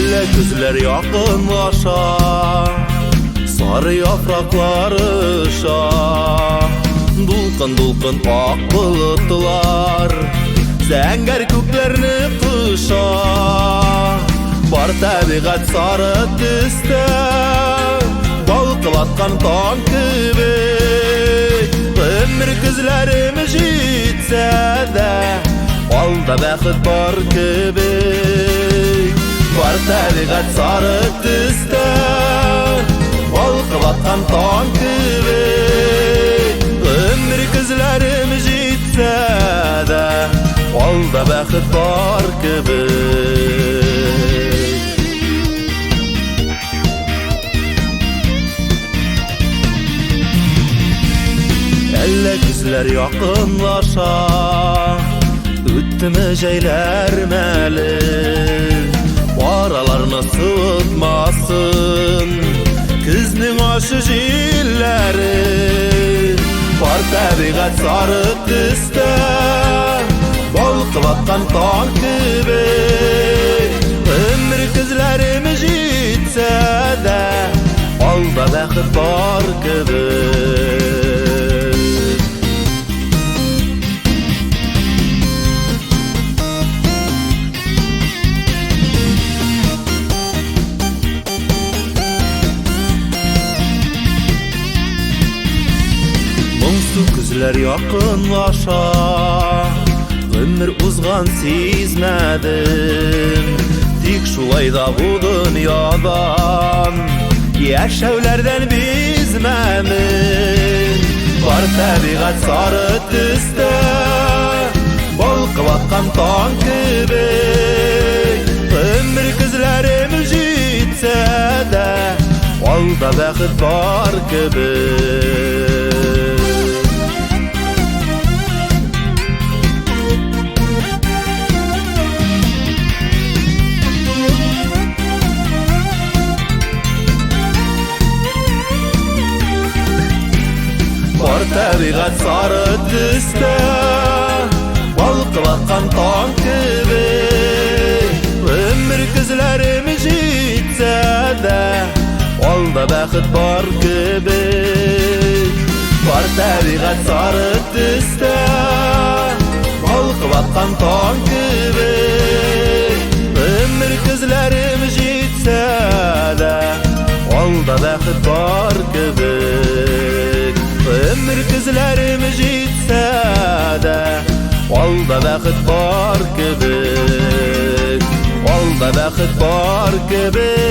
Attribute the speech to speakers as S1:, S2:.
S1: Әллә көзләр якынлаша, сары яфраклар оша. Дулкын-дулкын ак болытлар зәңгәр күкләрне кыша. Бар табигать сары төстә, балкып аткан таң кебек. Гомер көзләрем җитсә дә, алда бәхет бар кебек. Бар табигать сары төстә, балкып аткан таң кебек. Гомер көзләрем җитсә дә, алда бәхет бар кебек. Әллә көзләр якынлаша, үттеме җәйләр мәле? Араларны суытмасын көзнең ачы җилләре. Бар табигать сары төстә, балкып аткан таң кебек. Гомер көзләрем җитсә дә, алда бәхет бар кебек. Моңсу көзләр якынлаша, гомер узган сизмәдем. Тик шулай да бу дөньядан яшәүләрдән бизмәмен. Бар табигать сары төстә, балкып аткан таң кебек. Гомер көзләрем җитсә дә, алда бәхет бар кебек. Бар табигать сары төстә, балкып аткан таң кебек. Гомер көзләрем җитсә дә, алда бәхет бар кебек. Бар табигать сары төстә, балкып аткан таң кебек. Гомер көзләрем җитсә дә, алда бәхет бар кебек. Гомер көзләрем җитсә дә, алда бәхет бар кебек. Алда бәхет бар кебек.